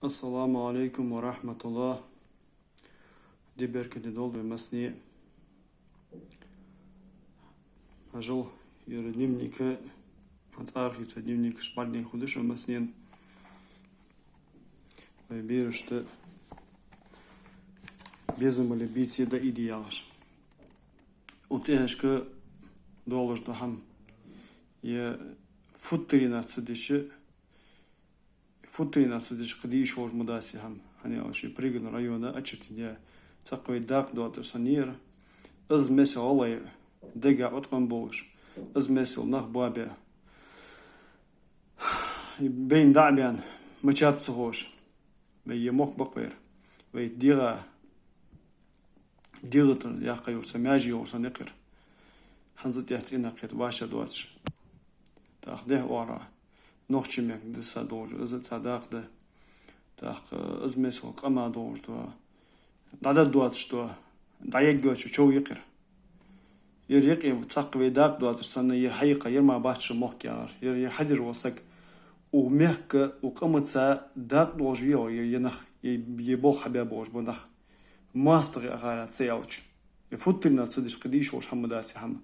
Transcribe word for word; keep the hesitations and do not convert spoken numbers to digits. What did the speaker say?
Ассаламу Ӏалайкум ва рахьматуллахӀ. Ди беркате долда вай массане. Хьажал, ер дневник, хьан цӀархица дневникаш бӀаргадайна хургда шо массанена. Вай берашта безам бале бийце да иде яхаш. Укх тӀехьашка долаш да хӀама. Е футтарина ца дича, футтарина ца дича, кхы дийша волаш ма дац из хӀама. ХӀана аьлча Пригородни района Ачиртиде цхьаккха вай дакъа доацар санна яр. Из миссел гӀалгӀай дега Ӏоткъам болаш, из миссел нах боабаь, байна дӀа а баьнна, мичаб ца ховш, вай е мохк бакъвер, вай дегӀа дегӀатар яккха йолаш са, маьже йолаш са никъир. ХӀанз тӀехьа цӀена кхета вӀашагӀ доацаш. ТӀаккха дехьа оагӀора нохчий мехка диса долаш, из а цхьа дакъа да. ТӀаккха из миссел къама долаш да. ДӀадаргдоацаш да. ДӀаергйоацаш чов йикъир. Ер йикъе цхьаккха вай дакъа доацаш санна, ер хьайкха, ер ма бац шун мохк яхар. Ер, ер хьадеш вола саг. Укх мехка, укх къамаца дакъа долаш ве ер, ер нах, ер, ер болх хьабаь болаш ба нах. МоастагӀий ахара ца аьлча. Е футтарина ца дича, кхы дийша волаш хӀама дац из хӀама.